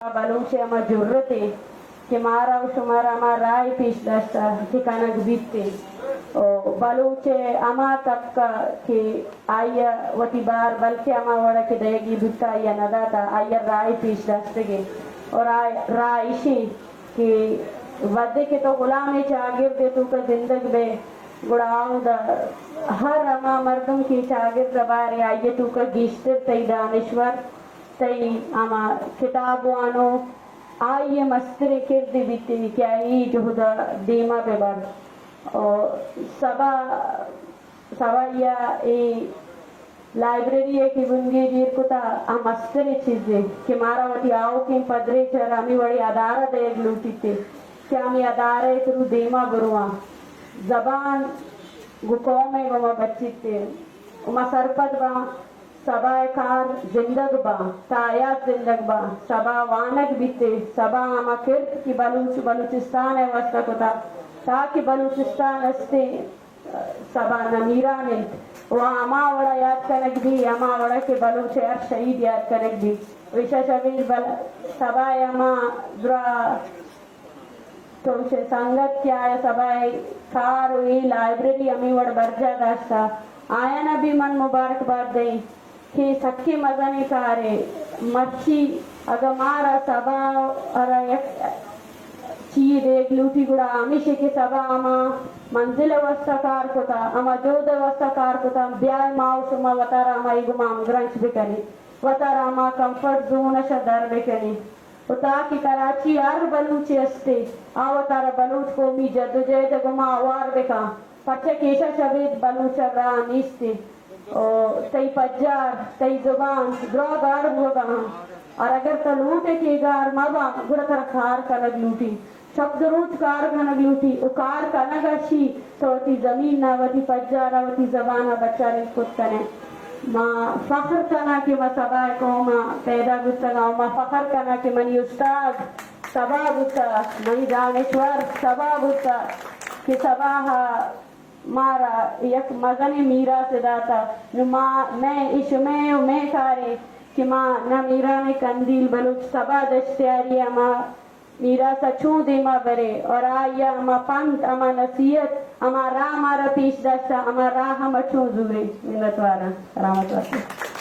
بلوچ ءِ ہما جرت ءَ کہ مارا و شمارا ہما راہ پیش داشتہ کہ کنگ بیت ءُ بلوچ ءِ ہما طبقہ کہ آئی ءَ وتی بار بلکہ ہما وڑ ءَ کہ دئیگی بوتہ آئی ءَ نہ داتہ، آئی ءَ راہ پیش داشتگ ءُ راہ، راہ ایشیں کہ وھدے کہ تو غلامیں چاگرد ءِ توکا زندگ بئے، گڑا آودا ہر ہما مردم کہ چاگرد ءَ بارے آئی ءِ توکا گیشتر تئی دانشور، تئی ہما کتاب وانو، آئی ءِ مستریں کردے بیت کہ آئی جہد ءَ دیما بہ بر۔ او سبا، سبا یا اے لائبریری ءَ کہ بنگیج ایر کتا، آ مستریں چیزے کہ مارا وتی آؤکیں پدریچ ءَ را ہمے وڑیں ادارہ دئیگ لوٹیت کہ ہمے ادارہ ءِ تھرو دیما برواں۔ زبان گوں قوم ءَ گوما بچیت ءُ ما سرپد باں۔ سبا ءِ کار زندگ باں، تا حیات زندگ باں۔ سبا وانگ بیت ءُ سبا ہما کرد کہ بلوچ بلوچستان ءِ واستہ کتا، تاکہ بلوچستان استیں، سبا نمیران انت ءُ ہما وڑا یات کنگ بی، ہما وڑا کہ بلوچ ءِ ہر شہید یات کنگ بی۔ ءُ ایشا شبیر بل سبا ءِ ہما درا تو چہ سنگت کہ آیا سبا ءِ کار ءُ اے لائبریری ہمے وڑ برجاہ داشتہ، آیانا بھی من مبارک باد دئیں کہ سکیں مزنیں کارے۔ مرچی اگاں مارا سبا ءَ را یک چیے دیگ لوٹی گڑا ہمیشی کہ سبا ہما منزل ءِ واستہ کار کتا، ہما جہد ءِ واستہ کار کتا، بیا ما ءُ شما وتارا ہمائی گوما ہمگرنچ بکنیں، وتارا ہما کمفرٹ زون ءَ شہ در بکنیں۔ ءُ تاکہ کراچی ءَ ہر بلوچے استے، آ وتارا بلوچ قومی جدوجہد ءِ گوما ہوار بکاں، پرچا کہ ایشا شبید بلوچ ءَ راہ نیستے۔ ءُ تئی پجار، تئی زبان دراہ گار بوگا ہاں۔ اور اگر تو لوٹے کہ گار مباں، گڑا ترا کار کنگ لوٹی۔ شپ دو روچ کار کنگ لوٹی ءُ کار کنگ اشی تو وتی زمین ءَ، وتی پجار ءَ، وتی زبان ءَ بچار کت کنے۔ ما فخر کناں کہ ما سبا ءِ قوم ءَ پیدا بوتگاں ءُ ما فخر کناں کہ منی استاد سبا بوتہ، منی دانشور سبا بوتہ کہ سبا ءَ مارا یک مزنیں میراثے داتہ۔ نوں ما، مئے، اے شمئے ءُ مئے کارے کہ ما نمیرانیں قندیل بلوچ سبا دشتیاری ءَ ما میراث ءَ چوں دیما برے اور آئی ءَ ہما پند، ہما نصیحت، ہما راہ مارا پیش داشتہ، ہما راہ ءَ ما چوں زورے۔ منتواراں۔ سلامت بات۔